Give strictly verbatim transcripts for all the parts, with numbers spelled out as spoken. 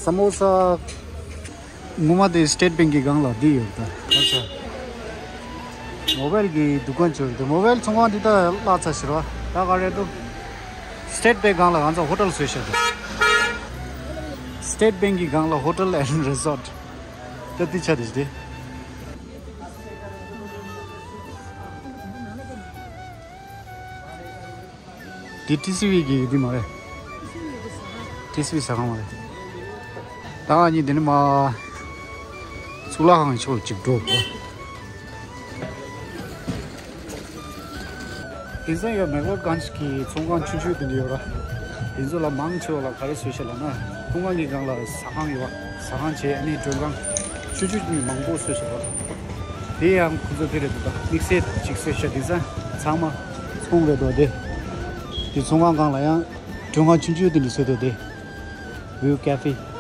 ས་མོ་ས། ངོ་མ་དེ་སི་ཊེཊ་བེང་གི་སྒང་ལ་འདི་ཡོད་ད། ཨ་ས། མོ་བེལ་གི་འདུ་ཁང་ཅིག་ཡོད་དེ། མོ་བེལ་ཚོང་ཁང་འདི་ད་བརླག་ཚར་ཤག་ར། ད་ག་རེད་འདུག་སི་ཊེཊ་བེང་སྒང་ལ་ང་ཚོ་ཧོ་ཊེལ་བཟོས་ཤག་ད། སི་ཊེཊ་བེང་གི་སྒང་ལ་ཧོ་ཊེལ་ཨེན་ཌི་རི་སོཊ། ད་འདི་ཆ་དེ་ཞིག་དེ། འདི་ཊི་སི་ཝི་གི་འདི་མ་རེད། ཊི་སི་ཝི་ཟ་ཁང་མ་རེད། ད་ང་གཉིས་འདི་ནས་མར་གཙུག་ལག་ཁང་ཕྱོགས་ལ་ཅིག་འགྲོ་དགོས། དེང་སང་ཡང་མེག་ལོར་གྷན་ཇི་གི་ཚོང་ཁང་ཆུང་ཆུང་དེ་འདྲ་ཡོད་ར། དེ་ཚོ་ལ་མང་ཆེ་བ་ལ་ག་རེ་བཟོས་ཤག་ལབ་ན། ཚོང་ཁང་གི་སྒང་ལ་ཟ་ཁང་ཡོད་པ། ཟ་ཁང་བྱས། ཨ་ནི་མགྲོན་ཁང་ཆུང་ཆུང་མང་པོ་བཟོས་ཤག་པ། དེ་ཡང་ཁོ་ཚོ་དེ་རེད་འདུག་ད། དམིགས་བསལ་ཅིག་བཟོས་ཤག་དེང་སང་ཚང་མ་ཚོང་རེད་འདུག་དེ། དེ་ཚོང་ཁང་སྒང་ལ་ཡང་མགྲོན་ཁང་ཆུང་ཆུང་དེ་འདྲ་བཟོས་འདུག་དེ། ཝིའུ་ཀེ་ཧྥེ།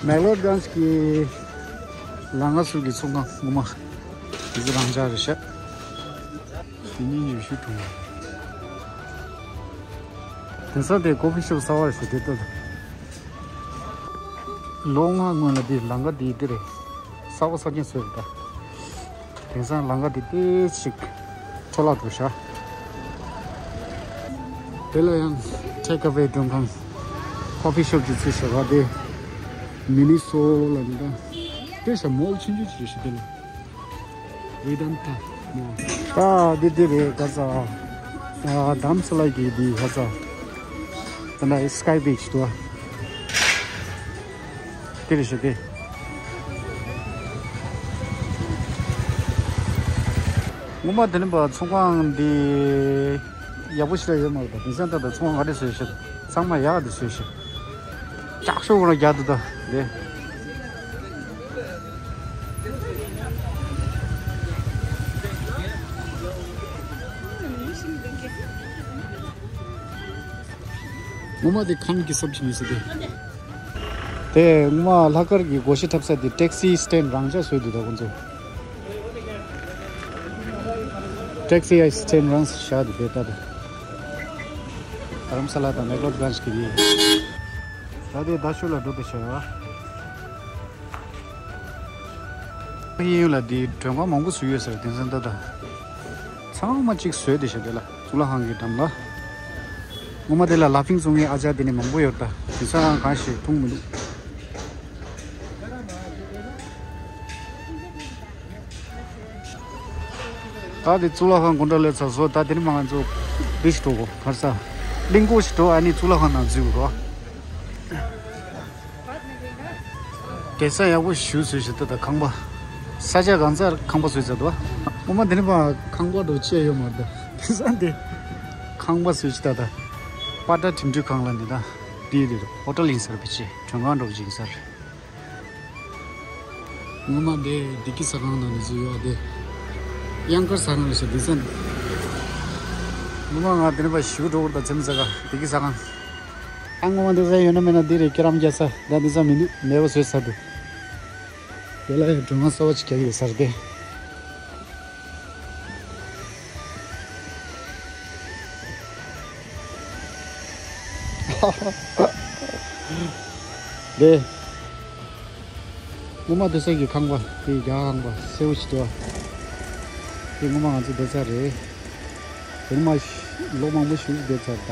མེག་ལོར་གྷན་ཇི་གི་ལམ་ཁ་ཟུར་གྱི་ཚོང་ཁང་ངོ་མ། དེ་ཚོ་རང་འཇགས་རེད་ཤག་ཞེ་གཉིས་ཉི་ཤུ་གྲོང་། དེང་སང་དེ་ཀོ་ཕི་ཤོབ་གསར་པ་ཞིག་དེ་ལྟ། ལོ་ལྔ་སྔོན་ལ་དེ་ལམ་ཁ་དེ་དེ་རེད། གསར་པ་གསར་རྐྱང་བཟོས་རེད་ད། དེང་སང་ལམ་ཁ་དེ་ཏོག་ཙམ་ཞིག་འཕྲོ་བརླག་འགྲོ་ཤག་དེ་ལ་ཡང་ཊེག་ཨ་ཝེ་མགྲོན་ཁང་། ཀོ་ཕི་ཤོབ་ཅིག་བཙུགས་ཤག་ག་དེ། མི་ནི་སོ་ལ་ནི་ད། དེ་ཤག་མོལ་ཆུང་ཆུང་ཅིག་ཞིག་དེ་ལ། ཝེ་དན་ཐ་མོལ། ད་འདི་འདི་རེད་ག་ས། ཨ་དྷ་རམ་ས་ལ་གི་འདི་ག་ས། ད་ན་སི་ཀའི་བིཆ་དུ། དེ་རེད་ཤག་དེ། ངོ་མ་དེ་ནི་པ་ཚོང་ཁང་འདི་ཡག་པོ་ཞིག་ལ་ཡོད་མ་རེད་པ། དེང་སང་ད་ལྟ་ཚོང་ཁང་ག་རེ་བཟོས་ཤག་ཚང་མ་ཡག་འདི་བཟོས་ཤག་ལྕགས་ཤོག་ཁོ་རང་རྒྱག་འདུག་ད་དེ། ངོ་མ་དེ་ཁང་གི་སོབ་ཅིག་ཡིན་ས་དེ། དེ་ངོ་མ་ལྷག་དཀར་གྱི་སྒོ་ཕྱེ་འཁྲབ་ས་དེ་ཊེག་སི་སི་ཊེན་ཌི་རང་འཇགས་བཟོས་འདུག་ད་ཁོང་ཚོ། ཊེག་སི་སི་ཊེན་ཌི་རང་བཞག་འདུག་དེ་ལྟ་དེ། དྷ་རམ་ས་ལ་དང་མེག་ལོར་གྷན་ཇི་གི་རེད། ད་དེ་རྡ་ཤོད་ལ་འགྲོ་དེ་བྱ་བ། ཡིན་ཡུལ་ལ་དེ་མགྲོན་ཁང་མང་པོ་བཟོས་ཡོད་ཟེར། དེང་སང་ད་ལྟ་ཚང་མ་གཅིག་བཟོས་དེ་བྱ་དེ་ལ། གཙུག་ལག་ཁང་གི་འགྲམ་ལ། ངོ་མ་དེ་ལ་ལ་ཕིང་བཙོང་མཁན་ཨ་ཅག་དེ་ནི་མང་པོ་ཡོད་ད། དེང་སང་གང་ཞིག་མཐོང་མི་འདུག་ད་དེ་གཙུག་ལག་ཁང་དགོང་དག་སླེབས་ཚར་སོང་། ད་དེ་ནི་མ་ང་ཚོ་འདི་ཞིག་འགྲོ་དགོས། ག་རེ་ཟ། གླིང་སྐོར་ཞིག་འགྲོ། ཨ་ནི་གཙུག་ལག་ཁང་ནང་འཛུལ་དགོས། དེང་སང་ཡག་པོ་ཞིག་བཟོས་ཤག་ད་ལྟ་ཁང་པ། ས་ཆ་གང་སར་ཁང་པ་བཟོས་ཚར་འདུག་ངོ་མ་དེ་ནི་པ་ཁང་པ་འདྲ་བོ་ཅི་ཡང་ཡོད་མ་རེད། དེང་སང་དེ་ཁང་པ་བཟོས་ཤག་ད་ལྟ་པ་ཏྲ་ཁྲིམས་སྒྲིག་ཁང་ལ་འདི་ད་འདི་རེད། ཧོ་ཊེལ་ཡིན་ས་རེད། ཕལ་ཆེར་མགྲོན་ཁང་འདྲ་བོ་ཅིག་ཡིན་ས་རེད། ངོ་མ་འདི་བདེ་སྐྱིད་ཟ་ཁང་ནང་ནས་བཟོས་ཡོད་དེ། གཡང་དཀར་ཟ་ཁང་རེད་ཤག་དེང་སང་། ངོ་མ་ང་དེ་ནི་པ་ཞུ་འགྲོ་བར་ད་ཚེམ་ཟ་ག་བདེ་སྐྱིད་ཟ་ཁང་། ཨ་ངོ་མ་དེང་སང་ཡོད་ན་མེད་ན་འདི་རེད། ཁྱེད་རང་རྒྱ་ས་ད་དེང་སང་མི་འདུག་མེད་པ་བཟོས་ཚར་འདུག་དེ་ལ་ཡང་མགྲོན་ཁང་གསར་པ་ཅིག་རྒྱག་གི་རེད་ཟེར་ཏེ། དེ། སྔོན་མ་དེ་སའི་གི་ཁང་པ་དེ་རྒྱ་ཁང་པ་སེར་པོ་ཞིག་འདུག་པ། དེ་སྔོན་མ་ང་ཚོ་བསྡད་ས་རེད། དེ་སྔོན་མ་ལོ་མང་པོ་ཞིག་བསྡད་ཚར་ད།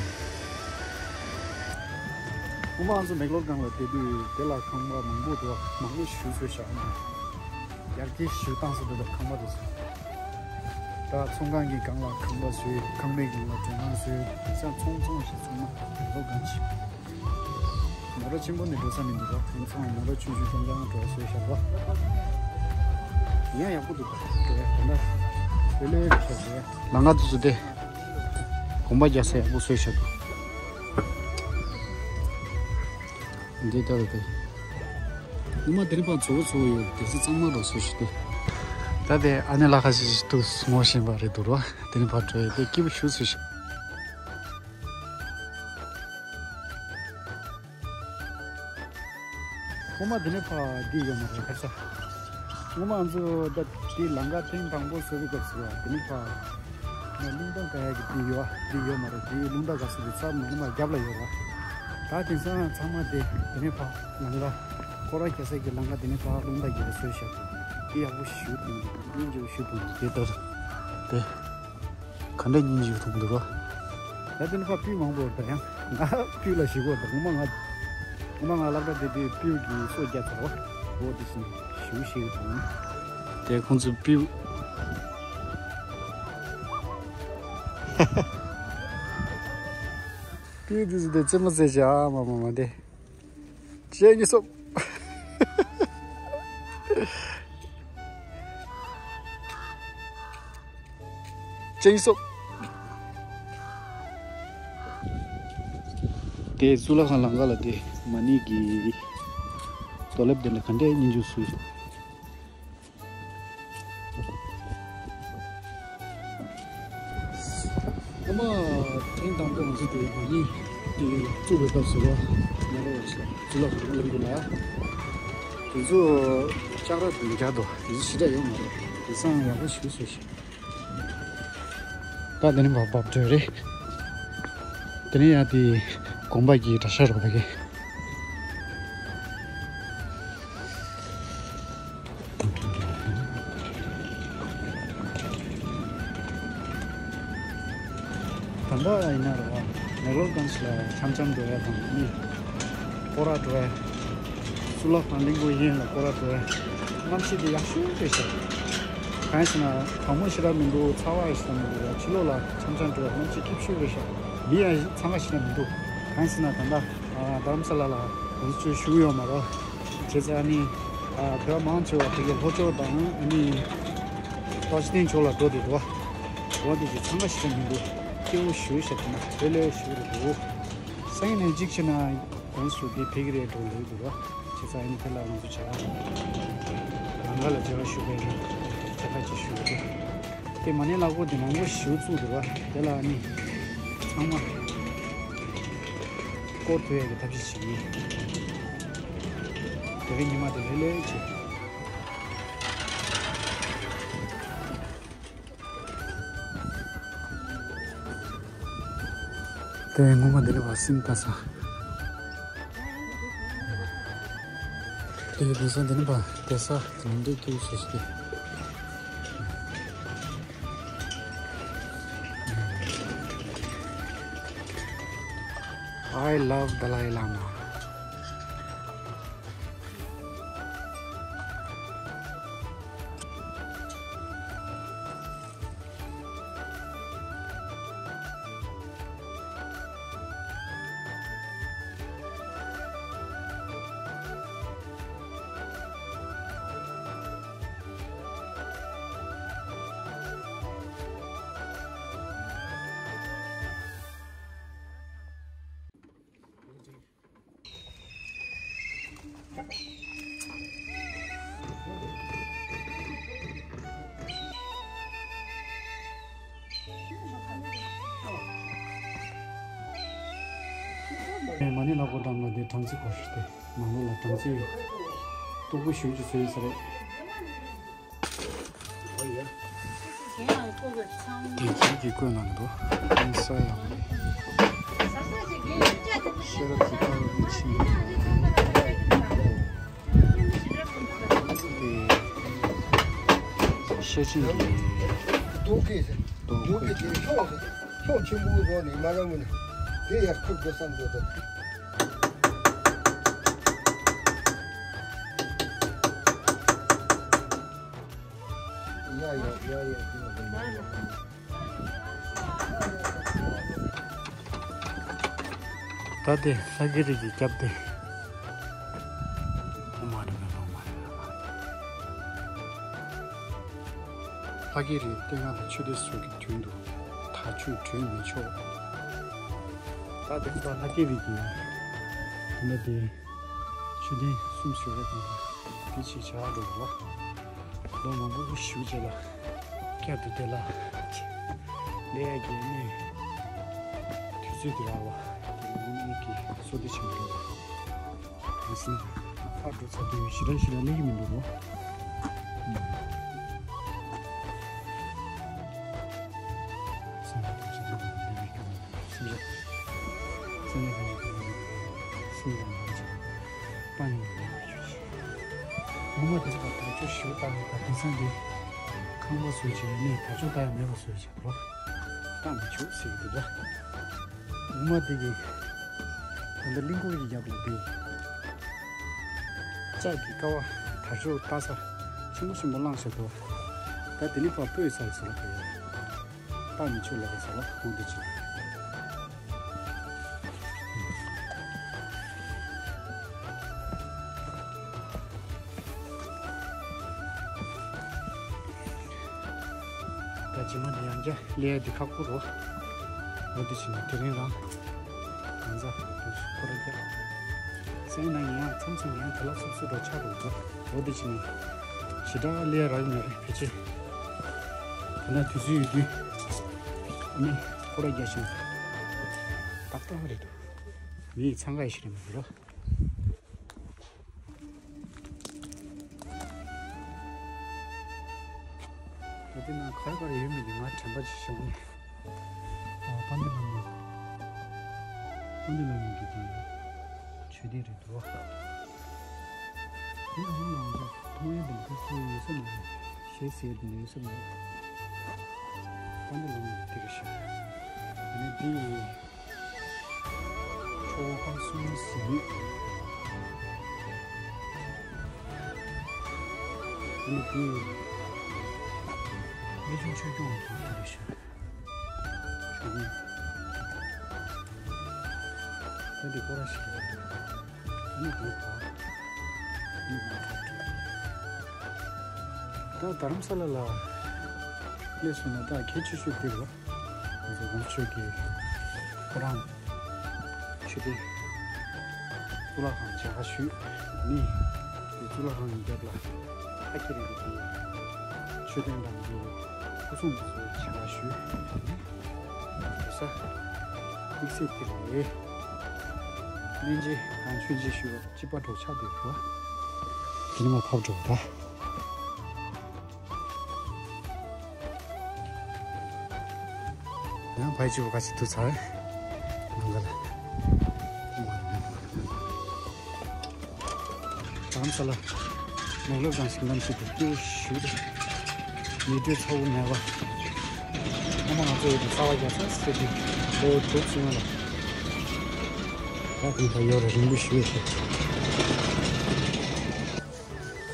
སྔོན་མ་ང་ཚོ་མེག་ལོར་སྒང་ལ་བསྡད་དུས་དེ་ལ་ཁང་པ་མང་པོ་འདུག་མང་པོ་ཞིག་བཟོས་བཞག་ཨ་ནི། ཡར་རྒྱས་ཞིག་བཏང་ས་འདུག་ད་ཁང་པ་དེ་ཚོ། ད་ཚོང་ཁང་གི་སྒང་ལ་ཁང་པ་བཟོས། ཁང་པའི་སྒང་ལ་མགྲོན་ཁང་བཟོས། ས་ཚོང་ཚོང་ཞིག་ཚང་མ་མེག་ལོར་སྒང་ཞིག་མོ་ཊ་ཆེན་པོ་ནས་འགྲོ་ས་མི་འདུག་ག་དེང་སང་མོ་ཊ་ཆུང་ཆུང་རྐྱང་རྐྱང་འགྲོ་བཟོས་བཞག་པ། ཡང་ཡག་པོ་འདུག་ག་འགྲོ་ཡ་ད་ལྟ་བེ་ལེ་བྱས་བྱས། ལམ་ཁ་དེ་ཚོ་དེ་གོམ་པ་རྒྱག་ས་ཡག་པོ་བཟོས་བཞག་འདུག་འདི་ལྟ་བུ་དེ། སྔོན་མ་དེ་རིང་ཕར་མཚོ་བོ་མཚོ་བོ་ཡོད་དེ་ཚོ་གཙང་མ་རུ་བཟོས་བཞག་འདུག་ད་དེ་ཨ་ནེ་ལ་ཁ་ཤས་ཤིག་ཏུ་ངོ་ཤེས་པ་རེད་འདུག་རོ། དེ་རིང་ཕར་འགྲོ་ཡ་དེ་སྐྱིད་པོ་ཞེ་པོ་བཟོས་བཞག་སྔོན་མ་དེ་ནས་ཕར་འདི་ཡོད་མ་རེད་ཁ་ས། སྔོན་མ་ང་ཚོ་ད་དེ་ལམ་ཁ་ཐེངས་དང་པོ་བཟོ་བའི་སྐབས་སུ་དེ་ནས་ཕར་ང་རླུང་རྟ་དགའ་ཡག་གི་འདི་ཡོད་འདི་ཡོད་མ་རེད། དེ་རླུང་རྟ་དགའ་ས་དེ་ཚབ་ང་ནི་མ་རྒྱབ་ལ་ཡོད་ར། ད་དེང་སང་ཚང་མ་དེ་དེ་ནས་ཕར་ལམ་ཁ། སྐོར་ར་རྒྱག་ས་གི་ལམ་ཁ་དེ་ནས་ཕར་རླུང་རྟ་གི་བཟོས་བཞག་འདུག་དེ་ཡག་པོ་ཞེ་པོ་འདུག་སྙིང་རྗེ་པོ་ཞེ་པོ་འདུག་དེ་ལྟར་དེ། ག་འདྲ་སྙིང་རྗེ་པོ་མཐོང་འདུག་ར། ད་དེ་ནས་ཕར་སྤུས་མང་པོ་ཡོད་ད། ཡང་ང་སྤུས་ལ་ཞེ་པོ་འདུག་ངོ་མ་ང་། ངོ་མ་ང་སློབ་གྲྭ་དེ་དུས་སྤུས་ཀྱི་སོ་བརྒྱབ་ཚར་བ། འོ་དེ་བཞིན་ཞེ་པོ་ཞིག་མཐོང་། དེ་ཁོང་ཚོའི་སྤུས། སྤུས་དེ་ཚོ་དེ་རྩེད་མོ་རྩེད་བྱ་ཨ་མ་མ་མ་དེ། གཅིག་གཉིས་གསུམ། གཅིག་གཉིས་གསུམ། དེ་གཙུག་ལག་ཁང་ལམ་ཁ་ལ་དེ་མ་ཎི་གི་རྡོ་ལེབ་དེ་འདྲ་ག་འདྲའི་སྙིང་རྗེ་བཟོས། སྔོན་མ་ཐེངས་དང་པོ་ང་ཚོ་དེ་མ་ཎི་དེ་བཙུགས་པའི་སྐབས་སུ་ར། ང་རང་ཚོ་གཙུག་ལག་ཁང་ལ་ཡོང་དུས་ལ། དེ་ཚོ་ལྕགས་ར་དེ་རྒྱག་དོ་དེ་ཚོ་ཞེ་དྲག་ཡོད་མ་རེད། དེང་སང་ཡག་པོ་ཞིག་བཟོས་ཤག་ད་དེ་ནས་བབ་བབ་འགྲོ་རེད། དེ་ནས་ཡང་དེ་དགོན་པ་གི་གྲྭ་ཤག་རོགས་པ་གི། ད་ལྟ་ཡིན་ན་རེད་བ། མེག་ལོར་གྷན་ཇི་ལ་འཆམ་འཆམ་འགྲོ་ཡ་དང་ནི། སྐོར་ར་འགྲོ་ཡ། གཙུག་ལག་ཁང་གླིང་སྐོར་ཡན་ལ་སྐོར་ར་འགྲོ་ཡ། གནམ་གཤིས་དེ་ཡག་ཤོས་རེད་ཤག་གང་ཡིན་ཟེར་ན་གྲང་མོ་ཞེ་དྲག་མི་འདུག་ཚ་བ་ཞེ་དྲག་མི་འདུག་ཕྱི་ལོགས་ལ་འཆམ་འཆམ་འགྲོ་ཡ་གནམ་གཤིས་སྐྱིད་ཤོས་རེད་ཤག་མི་ཡང་འཚང་ཁ་ཞེ་དྲག་མི་འདུག་གང་ཡིན་ཟེར་ན་ད་ལྟ་རྡ་རམ་ས་ལ་ལ་ང་ཚོ་ཚོས་བཞུགས་ཡོད་མ་རེད། བྱས་ཙང་ཨ་ནི། ཨ། བོད་མང་ཆེ་བ་དེ་གའི་ལྷོ་ཕྱོགས་དང་ཨ་ནི། རྟ་མཆོག་གདན་ཕྱོགས་ལ་འགྲོ་འདུག་གོ། འོ་དེ་གི་འཚང་ཁ་ཞེ་དྲག་མི་འདུག་སྐྱིད་པོ་ཞེ་པོ་ཞིག་འདུག་ན་དེ་ལས་ཞེ་པོ་རེད་འདུག་སང་ཉིན་ནས་གཅིག་བྱས་ན་ཡོངས་སུ་དེ་ཕེབས་ཀྱི་རེད་འགྲོ་འདུག་འདུག་གོ། བྱས་ཙང་ཨ་ནི་དེ་ལ་ང་ཚོ་བྱ་བ། ལམ་ཁ་ལ་བྱ་བ་ཞུ་བའི་རེད། བྱ་བ་ཅིག་ཞུ་གི་རེད། དེ་མ་ཎི་ལག་པ་དེ་མང་པོ་ཞིག་བཙུགས་འདུག་ག་དེ་ལ་ནི་ཚང་མ་སྐོར་ཐུབ་ཡག་གི་ཐབས་ཤེས་བྱེད་ཀྱི་ཡིན། དེ་རིང་ཉི་མ་དེ་ལས་ལས་བྱེད། དེ་སྔོན་མ་དེ་ལས་བ་སིམ་ལྟ་ས། དེ་དེང་སང་དེ་ནི་པ་དེ་ས་དེ་མི་འདུག་ཏུ་སོ་སོ་དེ། I love Dalai Lama. མ་ཎི་ལག་པ་བཀྲམ་ལ་འདི་སྦྲང་རྩི་གོ་ཤུ་སྟེ་ནང་ལོགས་ལ་སྦྲང་རྩི་ཡོད། སྟུག་པོ་ཞུ་རྒྱུ་ཚོད་ཡོད་ས་རེད། དེ་ཁྱེད་ཀྱིས་བཀོད་གནང་འདུག་ཨང་ས་ཡག་པོ་རེད། ཤེས་རབ་ཀྱི་ཕ་རོལ་ཏུ་ཕྱིན་པ། དེ་ཤེར་ཕྱིན་གྱི་རྡོ་སྐས་རྡོ་སྐས་དེ་ཕྱོགས་ཕྱོགས་ཆེན་པོའི་རོ་ནས་མ་ར་མུ་ནས་དེ་ཡར་ཁུར་དགོས་བསམ་འདོད་དོ། ཡ་ཡ་ཡ་ཡ། ད་དེ་ལྷ་གི་རི་གི་རྒྱབ་དེ། ཨོ་མ་རེ་མེ་ཨོ་མ་རེ་མེ། ལྷ་གི་རི་སྟེང་ང་ལ་ཆུ་དེ་སོགས་ཀྱི་དོན་དུ་ད་ཆུ་བྲོས་མི་ཆོག་ད་དེ་ཚོ་ལྷ་གི་རི་གི་དེ་ནས་དེ་ཆུ་ལྡན་གསུམ་ཞུ་རེད་དང་དེ་ཅིག་བྱ་བ་འགྲོ་བ། ལོ་མང་པོ་ཞུ་བྱས་ལ་བསྐྱར་དུ་དེ་ལ་ལས་ཡ་གི་ནི་དུས་ཚོད་དེ་རག་བ་དེ་ནི་གི་སོ་དེ་ཆེན་པོ་རེད། དེ་སྲིད་ཨ་ཕ་འགྲོ་ཚར་དུས་ཞི་རན་ཞི་རན་ལེགས་མི་འདུག་རོ། སེམས་པ་ཐམས་ཅད་སྡུག་པའི་མི་ཁྱོད་སེམས་ཅན་སེམས་ཅན་ཐམས་ཅད་སྡུག་པའི་མི། པ་ནི་ཡོད་ཡོད་ཅིག་ངོ་མ་དེ་ཚོ་དར་ལྕོག་ཞིག་བཏང་ཡོད་པ་དེང་སང་འདི་ཁང་པ་བཟོས་བྱས་ནས་དར་ལྕོག་བཏང་ཡ་མེད་པ་བཟོས་བྱས་པ་རོ། བཏང་མི་ཆོག་ཟེར་གྱི་འདུག་ར། ངོ་མ་དེ་གི་ད་ལྟ་གླིང་སྐོར་གྱི་རྒྱབ་ལ་འདི་ལྕགས་ཀྱི་ཀ་བ་དར་ལྕོག་བཏང་ས་ཆེན་པོ་ཆེན་པོ་བླངས་བྱས་འདུག་ད་དེ་ནི་ཕར་སྤོས་ཚར་ཟེར་ལ་ཕེབས་ཡོད། ད་མི་ཆོག་ལབ་པ་ཟེར་ལ་ཁོང་དེ་ཅི། ད་རྗེས་མ་ནི་ཡང་བསྐྱར་ལས་འདི་ཁག་པོ་རོ། འོ་དེ་བྱས་ནས་དེ་རིང་རང་གང་ཟག་དུ་ཁོ་ར་རྒྱག་སེང་ན་ཡང་མཚམས་མཚམས་ཡང་དེ་ལ་སོབ་སོབ་རོ་ཆགས་འགྲོ་འདུག་འོ་དེ་བྱས་ནས་ཞེ་དྲག་ལས་རག་གི་མ་རེད་ཕལ་ཆེར། དེ་ན་དུས་ཚོད་ཡོད་དུས་ཨ་ནི་ཁོ་ར་རྒྱག་བཞིན་ཏག་ཏག་རེད་འདུག་མི་ཡི་འཚང་ཁ་ཡི་ཞིག་རེད་མ་རེད་རོ། ད་དེ་ན་ག་རེ་ག་རེ་ཡོད་མེད་དེ་ང་དྲན་པ་ཅིག་བྱུང་ནས། ཨ་དཔལ་ལྡན་བླ་མ། དཔལ་ལྡན་བླ་མ་གི་དེ་མཆོད་རྟེན་རེད་འདུག་བ། དེ་ཡང་ཧུང་ལའང་མཐོང་ཡས་དང་དེ་ཚོ་ཡོད་ས་མ་རེད། ཞེས་ཟེར་དེ་ཡོད་ས་མ་རེད། དཔལ་ལྡན་བླ་མ་གི་དེ་རེད་ཤག་ཨ་ནི་དེ་ཡི། ཁྲོ་བོ་ཁམས་གསུམ་ཟིན་ཡོད། ཨ་ནི་དེ་རྨད་བྱུང་ཆོས་སྐྱོང་གི་དེ་རེད་ཤག་ཆོས་སྐྱོང་། ད་འདི་སྐོར་ར་ཞིག་རེད། ཨ་ནི་དེ་བ། ཨ་ནི་མ་ཐག་ད་རྡ་རམ་ས་ལ་ལ་སླེབས་སོང་ན་ད་གལ་ཆེ་ཤོས་དེ་རེད། ང་ཚོ་ཝང་ཆོས་ཀྱི་ཁོ་རང་ཆོས་སྡེ་གཙུག་ལག་ཁང་མཇལ་ཁ་ཞུས་ནི། དེ་གཙུག་ལག་ཁང་གི་རྒྱབ་ལ་ཨ་ཁྱི་རེ་རེ་གི་མཆོད་རྟེན་དང་དེ་སྐུ་གསུང་ཐུགས་ཀྱི་མཇལ་ཁ་ཞུས་ནི། དེ་ས་དམིགས་བསལ་དེ་རེད། སྨན་རྗེས་དང་མཆོད་མཇལ་ཞུས་པ་ཅི་པ་གྲོགས་ཆགས་དེ་རུ་དེ་ནི་མ་ཕབ་འགྲོ་ད། ཡང་ཕལ་ཆེར་ག་ཚོད་ཐུག་ཚར། ནང་ག་ལ། རྡ་རམ་ས་ལ་ནང་ལོགས་གང་ཞིག་ནམ་ཞིག་ཏུ་སྐྱིད་པོ་ཞུ་རེད། ཉི་དྲོད་ཚ་བོ་མེད་པ། ཨ་མ་ང་ཚོ་ཡོད་དུས་གསར་པ་རྒྱག་ས་ཟེར་དུས་ལོ་དྲུག་ཙམ་ལ། ད་དེ་འདྲ་ཡོད་རེད་རིང་པོ་ཞུ་ཡོད་རེད།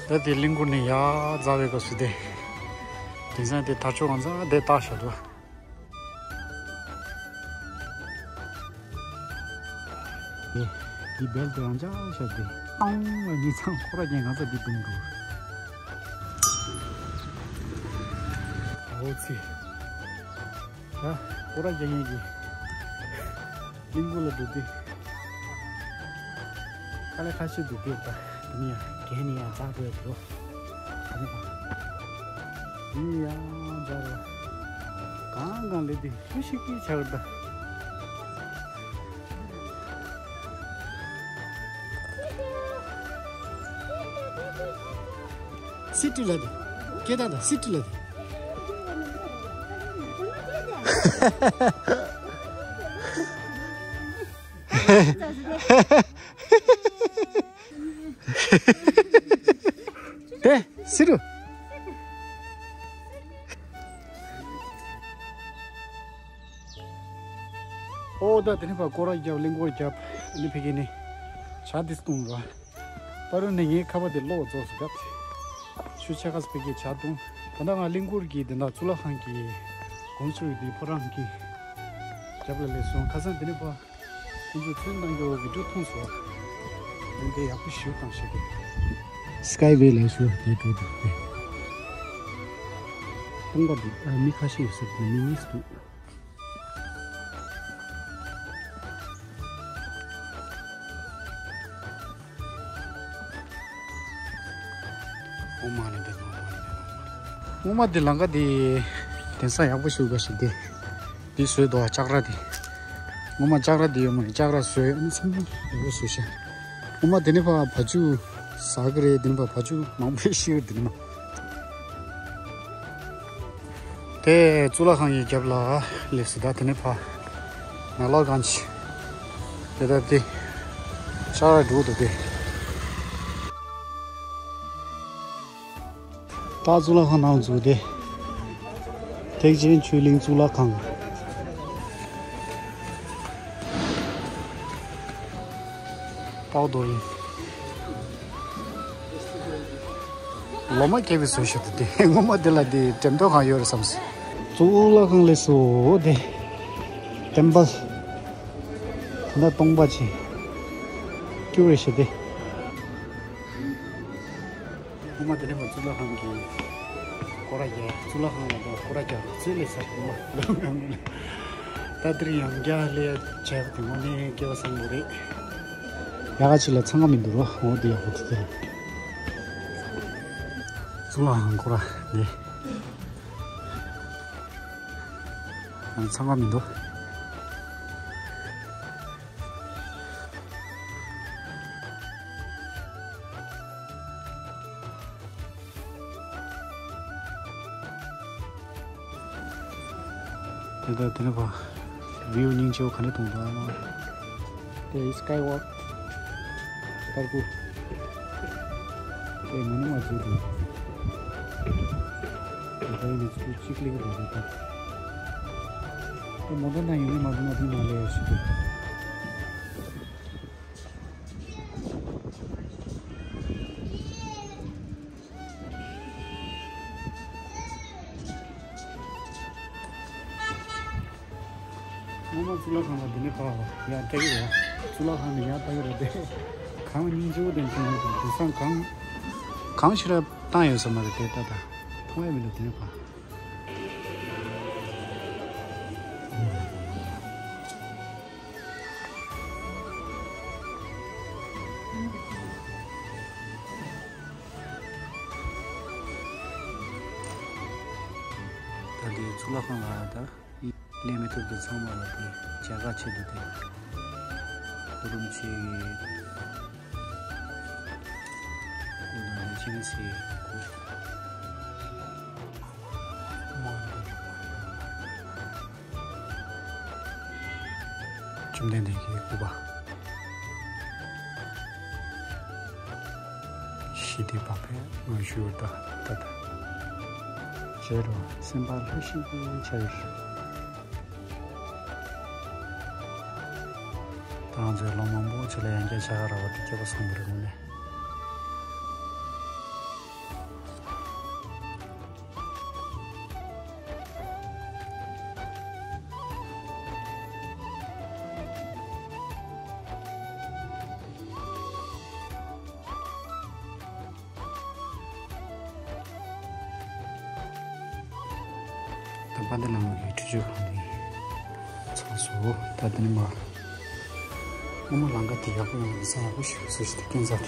ད་དེ་གླིང་སྐོར་ནས་ཡར་འཛེགས་པའི་སྐབས་སུ་དེ། དེང་སང་དེ་དར་ལྕོག་གང་ཚང་དེ་བཏགས་བཞག་འདུག་འདི་སྦལ་དེ་རང་འཇགས་བཞག་སྟེ་སྟོང་བ་མི་ཚང་ཁོ་ར་ཀྱང་གང་ཚང་འདི་བརྡུངས་འགྲོ། འོ་ཙི། ད་ཁོ་ར་ཀྱང་ཡིན་གྱི། གླིང་བུ་ལ་འགྲོ་དུས། དཀའ་ལས་ཁ་ཤས་འདུག་དུས་ད་དེ་ནི་ཡང་གན་ནི་ཡང་འཛེགས་དགོས་འདུག་ད་ནི་ད་དེ་ནི་ཡང་འཛེགས་རོགས། གང་གང་ལས་དེ་ཁུ་ཤིག་གིས་ཆགས་ད། སི་ཏི་ལ་དེ། སྐད་བཏང་དང་སི་ཏི་ལ་དེ། དེ་སི་རུ། ཨོ་ད་དེ་ནས་ཕར་སྐོར་ར་རྒྱབ་གླིང་སྐོར་རྒྱབ་ཨ་ནི་ཕ་གི་ནི་ཇ་འདི་བཏུང་ར། པ་རུ་ནས་ངའི་ཁ་པར་དེ་གློག་རྫོགས་སུ་བརྒྱབ། ཆུ་ཆ་ཁ་སི་ཕ་གི་ཇ་བཏུང་། ད་ལྟ་ང་གླིང་སྐོར་གྱི་དེ་འདྲ་གཙུག་ལག་ཁང་གི་དགོན་ཚུལ་དེ་ཕོ་བྲང་གི་རྒྱབ་ལ་སླེབས་སོང་། ཁ་སང་དེ་ནས་ཕར་ཁོང་ཚོས་ཚོན་བཏང་རྒྱུ་བི་ཌིའོ་མཐོང་སོང་། དེ་འདྲ་ཡག་པོ་ཞིག་བཏང་ཤག་དེ། སི་ཀའི་ཝེ་ལ་ཞུ་དེ་འགྲོ་འདུག་སྟེ། སྟོང་པ་འདུག་ཨ་མི་ཁ་ཤས་ཡོད་ས་འདུག་མི་གཉིས་འདུག་ཨོཾ་མ་ཎི་པདྨེ་ཧཱུྃ། ཨོཾ་མ་ཎི་པདྨེ་ཧཱུྃ། སྔོན་མ་དེ་ལམ་ཁ་དེ་དེང་སང་ཡག་པོ་ཞིག་ག་ཞིག་དེ། དེ་བཟོས་འདུག་ཨ་ལྕགས་ར་དེ། སྔོན་མ་ལྕགས་ར་དེ་ཡོད་མ་རེད། ལྕགས་ར་བཟོས་ཨ་ནི་ཚང་མ་ཡག་པོ་བཟོས་ཤག་སྔོན་མ་དེ་ནས་ཕར་བ་ཕྱུགས་ཟ་གི་རེད། དེ་ནས་ཕར་བ་ཕྱུགས་མང་པོ་ཤི་གི་རེད་དེ་ནས་མ། དེ་གཙུག་ལག་ཁང་གི་རྒྱབ་ལ་སླེབས་སོང་། ད་དེ་ནས་ཕར་ནཱ་ལོ་གན་ཇི། དེ་ད་དེ་ ཤར་འགྲོ་འདུག་སྟེ། ད་གཙུག་ལག་ཁང་ནང་འཛུལ་ཏེ། ཐེག་ཆེན་ཆོས་གླིང་གཙུག་ལག་ཁང་། ཏའོ་རྡོ་ཡིན། ལོ་མ་སྐྱེས་པའི་བཟོས་ཤོག་ཏུ་དེ་ངོ་མ་དེ་ལ་དེ་འགྲེམས་སྟོན་གང་ཡོད་རེད་བསམ་སོང་། གཙུག་ལག་ཁང་ལས་སུ་དེ། ཏེམ་པལ། ད་སྟོང་པ་ཆེ། སྐྱུར་རེ་ཞེ་དེ། ངོ་མ་དེ་ནས་མ་གཙུག་ལག་ཁང་གི་སྐོར་ར་རྒྱག་གཙུག་ལག་ཁང་ལ་དང་སྐོར་ར་རྒྱག་རྩིས་ལས་ས་ངོ་མ། ད་དེར་ཡང་རྒྱ་ལས་བྱས་པ་དེ་ངོ་ནས་སྐལ་བ་བཟང་པོ་རེད། ཡག་ག་ཅིག་ལ་འཚང་ཁ་མི་འདུག་རོ། འོ་དེ་ཡག་པོ་དེ་དེ་རེད། གཙུག་ལག་ཁང་སྐོར་ར་འདི། འཚང་ཁ་མི་འདུག་དེ་ལྟར་དེ་ནས་བ། བིའུ་སྙིང་རྗེ་བོ་ག་ནས་མཐོང་འདུག་ཨ་མ། དེ་སི་ཀའི་ཝོག་ཏར་པུ། དེ་མ་ནི་མ་བརྗེད་འདུག་དེ་ནི་ཚུར་གཅིག་ལེགས་འདུག་རེད་ད། དེ་མོ་ཊ་ནང་ཡོང་ནི་མ་བཟུང་བ་དེ་མ་ལས་ཡ་ཞིག་འདུག་སྔོན་མ་གཙུག་ལག་ཁང་ལ་འདི་ནས་ཕར་ཡར་ལྟ་གི་རེད། གཙུག་ལག་ཁང་ནས་ཡར་ལྟ་གི་རེད་དེ། གངས་སྙིང་རྗེ་པོ་དེ་མཐོང་གི་འདུག་དེང་སང་གངས། གངས་ཞེ་དྲག་བཏང་ཡོད་ས་མ་རེད་དེ་ད་ལྟ། མཐོང་ཡ་མི་འདུག་དེ་ནས་ཕར། ད་དེ་གཙུག་ལག་ཁང་ལ་ད་སླེབས་མི་ཐུབ་དེ་ཚང་མ་ལ་དེ་མཇལ་ཁ་ཆེད་དུ་དེ་གུ་རུ་རིན་པོ་ཆེ་གི་སྐུ་དང་ལས་ཅན་སི་སྐུ། བཅོམ་ལྡན་འདས་ཀྱི་སྐུ་པར། ཞི་བདེ་བག་ཕེབས་ངང་བཞུགས་ད་ད་ད། རྗེ་རོ་སེམས་དཔའ་ལྷ་ཞིག་ཆགས་ཡོད། ད་ང་ཚོའི་ལོ་མང་པོ་ཕྱི་ལ་ཡང་བསྐྱར་བྱ་དགའ་རག་པ་དེ་སྐལ་པ་བཟང་པོ་རེད་དངོས་གནས། ད་དཔལ་ལྡན་ལྷ་མོ་གི་ཁྲུས་གཅོད་ཁང་དེ་ཚང་སོང་། ད་དེ་ནས་མར་སྔོན་མ་ལམ་ཁ་དེ་ཡག་པོ་ཡོང་བའི་ས་ཡག་པོ་ཞིག་བཟོས་ཤིག་ད་སྐས་འཛེག་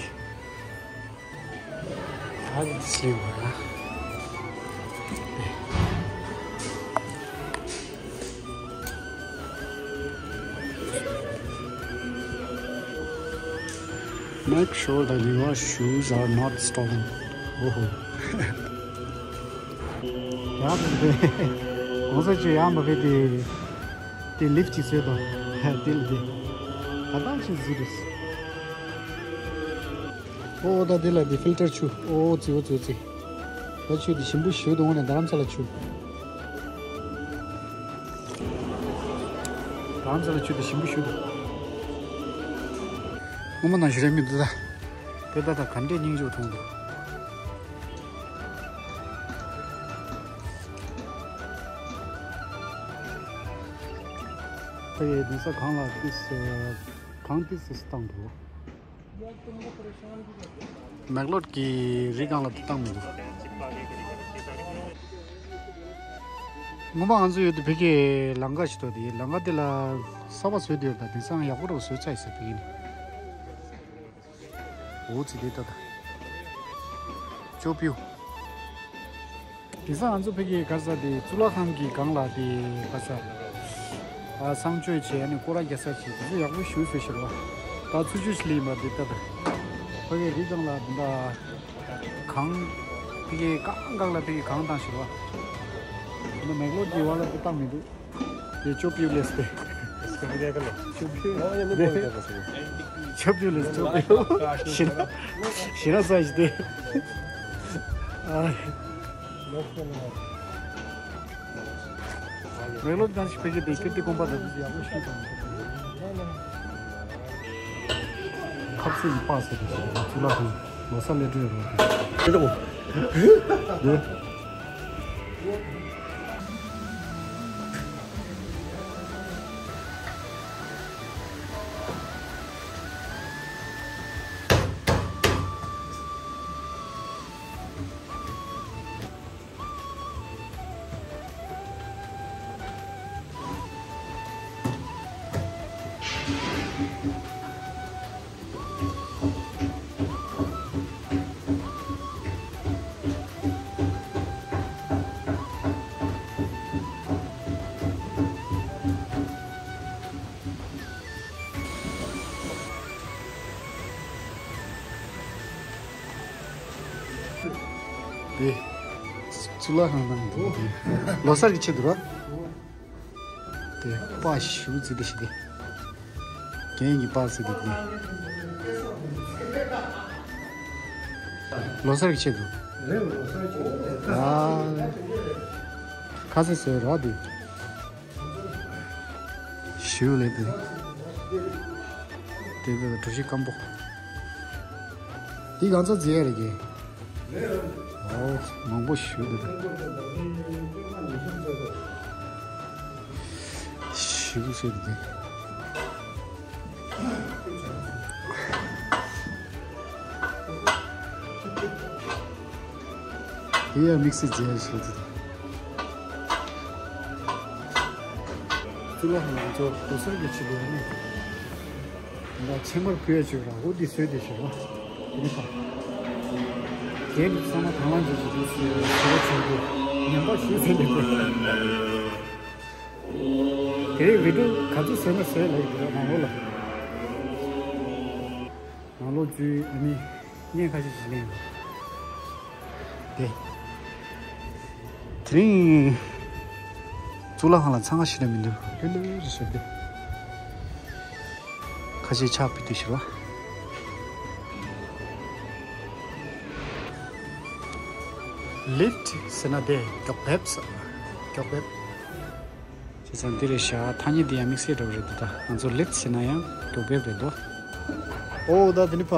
དེ། ད་དེ་སླེབས་པ་ན། Make sure that your shoes are not stolen. ཨོ་ཧོ། ཡག་པོ་འདུག་གོང་ས་མཆོག་ཡག་མ་བྱས་ཏེ། དེ་ལིབ་ཅིག་བཟོས་དང་། དེ་ལ་དེ། ད་ལྟ་ཅིག་བཟོས་རེད། ཨོ་ད་དེ་ལ་དེ་ཕིལ་ཊར་ཆུ། ཨོ་ཙི་ཨོ་ཙི་ཨོ་ཙི། ད་ཆུ་དེ་ཞིམ་པོ་ཞེ་པོ་འདུག་དངོས་གནས་རྡ་རམ་ས་ལ་ཆུ། རྡ་རམ་ས་ལ་ཆུ་དེ་ཞིམ་པོ་ཞེ་པོ་འདུག་སྔོན་མ་ནང་བཞིན་རེད་མི་འདུག་ད། དེ་ད་ད་ག་འདྲའི་སྙིང་རྗེ་པོ་མཐོང་འདུག་ད་ཡའི་དེང་སང་གངས་ལ་ཏིས་གངས་ཏིས་སུ་བཏང་འདུག་མེག་ལོད་ཀྱི་རི་སྒང་ལ་བཏང་མི་འདུག་སྔོན་མ་ང་ཚོ་ཡོད་དུས་ཕ་གིའི་ལམ་ཁ་ཞིག་འདུག་དེའི་ལམ་ཁ་དེ་ལ་གསར་པ་བཟོས་བསྡད་ཡོད། ད་དེང་སང་ཡག་པོ་རུ་བཟོས་ཚར་ཡོད་ཟེར་ཕ་གི་ནས། འོ་ཙི་དེ་ལྟ་ད། ཅོ་པིའུ། དེང་སང་ང་ཚོ་ཕ་གིའི་ག་རེ་ཟེར་དེ་གཙུག་ལག་ཁང་གི་སྒང་ལ་དེ་ག་རེ་ཟེར། ཨ་གསང་སྤྱོད་བྱས་ནས་སྐོར་ར་རྒྱག་ས་བྱས་དེ་ཚོ་ཡག་པོ་ཞེ་པོ་བཟོས་ཤག་ར། ད་ཚུར་ཕྱོགས་ཤིག་ལ་ཡིན་པ་དེ་ལྟ་ད། ཕ་གིའི་རི་སྒང་ལ་དེ་འདྲ་གངས། ཕ་གིའི་གངས་སྒང་ལ་ཕ་གིའི་གངས་བཏང་ཤག་ར། དེ་ནས་མེག་ལོད་ཀྱི་བར་ལ་དེ་བཏང་མི་འདུག་དེ་ཅོ་པིའུ་ལས་ཏེ། ཁྱབ་བསྒྲགས་ལས་ཁྱབ་བསྒྲགས་ཞེ་ན་ཞེ་ན་ས་ཞིག་སྟེ། ཨ། རེ་ལོག་ཀྱང་ཞིག་ཕེབས་ཀྱི་དེ་ཀིརྟི་དགོན་པ་དང་ཡག་པོ་ཞིག་དང་། ཁབ་སེ་ཡི་པགས་ཟེར་ཏེ་ཞིག་ཚུར་ལ་ཧང་ལོ་གསར་ལས་སྤྲོད་རོགས་ཀྱི། དེ་འདྲ་བོ། དེ། དེ། གཙུག་ལག་ཁང་ནང་དུ་དེ། ལོ་གསར་གྱི་ཆེད་དུ་ར། དེ་པགས་ཞུ་ཚིག་དེ་ཞིག་དེ། རྒན་གྱི་པགས་ཟེར་དེ་དེ། ལོ་གསར་གྱི་ཆེད་དུ། རེད། ལོ་གསར་གྱི་ཆེད་དུ། ཨ། ཁ་ཟས་བཟོས་ར་དེ། ཞུ་ལེ་དེ། དེ་དེ་གྲུ་བཞི་སྐམ་པོ། འདི་གང་ཚོད་རྫི་ཡ་རེད་ཀྱི། ཨོ། མང་པོ་ཞུ་འདུག་ཞུ་ཟེར་འདུག་དེ་ཡང་དམིགས་བསལ་རྫི་ཡ་ཞུ་འདུག་གཙུག་ལག་ཁང་ང་ཚོ་ལོ་གསར་གྱི་ཆེད་དུ་ཡིན་ནི། ད་ཕྱེ་མར་ཕུལ་ཡ་ཅིག་ར་འོ་འདི་བཟོས་ཏེ་ཞོར་བ། དེ་ནི་ཕ། རྒན་གྱི་ཚང་མ་དང་བླངས་བྱས་ཀྱི་འདུག་ཟེར་བ་བྱུང་འདུག་ཉམས་པ་ཞུ་ཟེར་འདུག་དེ་རིང་བི་ཌིའོ་ག་ཚོད་བཟོས་ན་བཟོས་ལ་ཡི་འདུག་ནང་ལོགས་ལ། ནང་ལོགས་ཚུའི་ཨ་ནི་བརྙན་ཁ་ཤས་ཤིག་ལེན་ཡོང་། དེ། དེ་རིང་གཙུག་ལག་ཁང་ལ་འཚང་ཁ་ཞེ་དྲག་མི་འདུག་ལྷོད་ལྷོད་རེ་བྱས་ཏེ། ཁ་ཤས་ཕྱག་ཕུལ་དུས་ཤོར་བ། ལིཕ་ཊི་ཟེར་ན་དེ་མགྱོགས་འབེབས་ཟེར། མགྱོགས་འབེབས། བྱས་ཙང་འདི་རེད་ཤག་ཐ་སྙད་འདི་ཡང་དམིགས་བསལ་འདྲ་བོ་རེད་འདུག་ད་ང་ཚོ་ལིཕ་ཊི་ཟེར་ན་ཡང་མགྱོགས་འབེབས་རེད་འདུག་ཨོ་ད་འདི་ནི་ཕ།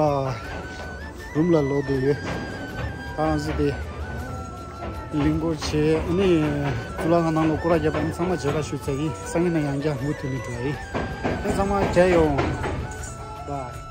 རུམ་ལ་ལོག་བསྡད་ཡོད། ད་རང་ཚོ་དེ། གླིང་སྐོར་བྱས་ཨ་ནི། གཙུག་ལག་ཁང་ནང་ལ་སྐོར་ར་བརྒྱབ་པ་ཨ་ནི་ཚང་མ་མཇལ་ཁ་ཞུས་ཚར་ཡིན། སང་ཉིན་ན་ཡང་བསྐྱར་མུ་མཐུད་ནས་འགྲོ་ཡ་ཡིན། ཨ་ནི་ཚང་མ་མཇལ་ཡོང་། བཱའི།